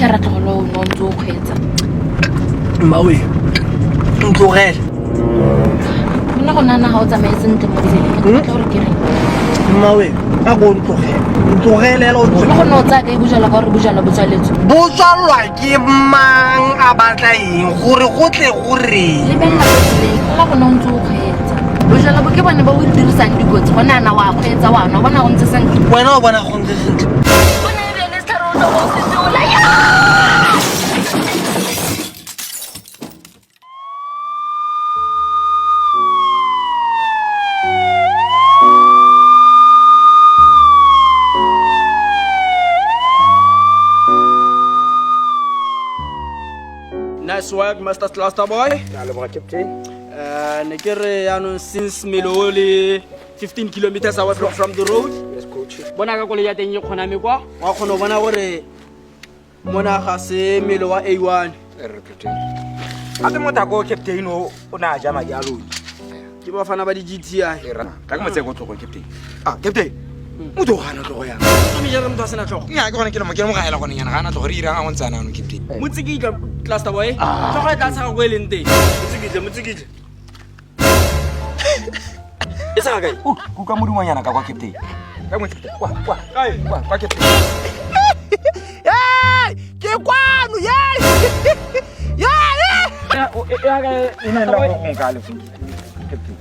Tla ra tlogela o nwa o ntse o kgweetsa. Mmawe, ntlogele. Nna go nana ga o tsamaye sentle mo tseleng. Ke batla gore ke reng. Mmawe, a ko ntlogele. Ntlogele hela o Le go nna o tsaya kae bojalwa ka gore bojalwa bo tswaletswe. Bo tswalwa ke mang a batla eng gore go tle go reng? Lebelela mo tseleng, fela go nna o ntse o kgweetsa. Bojalwa bo ke bone bo bo dirisang dikotsi gone ana wa kgweetsa wa nwa bona go ntse sentle. Wena o bona go ntse sentle. O ne e le setlhare o tlo go se tsola. Nice work, Master Cluster Boy. Ke a leboga captain. Ne ke re yaanong since mmele o le 15 kilometers away from the road. Yes, coach. Bona ka koloi ya teng e kgoname kwa. Wa kgona go bona gore mona ga se mmele wa A1. Re captain. Gape motho a ko captain o o ne a ja madi a lodi. Ke bafana ba di-GTI. E ra. Tla ke mo tseye ko tlhogo captain. Ah, captain. Motho o gana tlhogo yang. Mme jare motho a sena tlhogo. Nya ke gone ke le mo ke le mo gaela gone nyana ga ana tlhogo re irang a go ntse ana ano captain. Motsikitla cluster boy. Tlhogo e tla tshaga ko e leng teng. Motsikitla, motsikitla. E tshaga kae? Uh, kuka modumonyana ka kwa captain. Ka motsikitla kwa kwa. Kae? Kwa kwa captain. Hey, ke kwano ye. Ye. E ya ka e ne la go nka le captain.